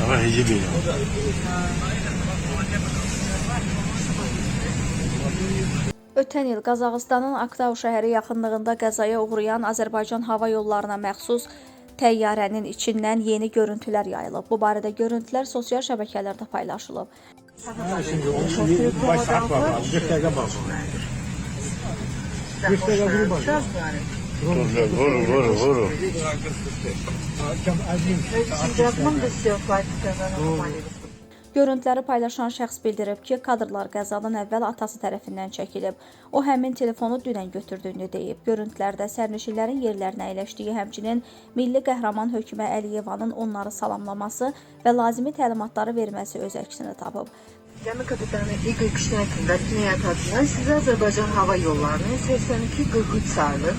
راح يجيب لنا. Ötən il Qazaxıstanın Aktau şəhəri yaxınlığında qəzaya uğrayan Azərbaycan Hava Yollarına məxsus təyyarənin içindən yeni görüntülər yayılıb. Bu barədə görüntülər sosial şəbəkələrdə paylaşılıb. Şimdi onu baş saat var. 5 dakika bak. 5 dakika dur bak. Vur vur vur. Görüntüləri paylaşan şəxs bildirib ki, kadrlar qəzadan əvvəl atası tərəfindən çəkilib. O həmin telefonu dünən götürdüyünü deyib. Görüntülərdə sərnişinlərin yerlərinə əyləşdiyi, həmçinin milli qəhrəman Hökmə Əliyevanın onları salamlaması və lazımi təlimatları verməsi öz əksini tapıb. Gemi kapitanı Igor Kişnyakin və Dünya adına sizi Azərbaycan Hava Yollarının 8243 sayılı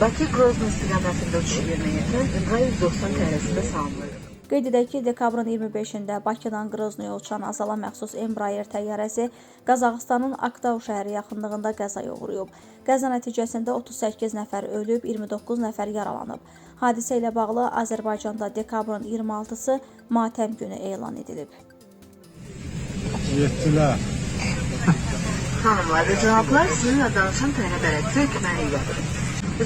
Bakı Grozny istiqamətində uçuş yerinə yetirən Embraer 190 təyyarəsində salamlayırıq. Qeyd edək ki, dekabrın 25-də Bakıdan Qroznoya uçan Azala məxsus Embraer təyyarəsi Qazaxıstanın Aktau şəhəri yaxınlığında qəzaya uğrayıb. Qəza nəticəsində 38 nəfər ölüb, 29 nəfər yaralanıb. Hadisə ilə bağlı Azərbaycanda dekabrın 26-sı matəm günü elan edilib. Yettiler. Hanımlar və cənablar, sizinlə danışan təyyarə bələdçisi Hökmə Əliyevadır.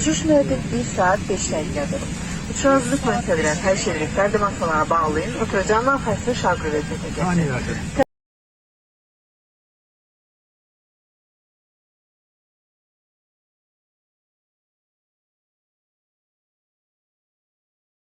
Uçuş müddəti 1 saat 5 dəqiqədir. Uçuş hazırlıq məqsədilə xahiş edirik pərdə masalara bağlayın, oturacağın arxasını şarj vəziyyətə gətirin.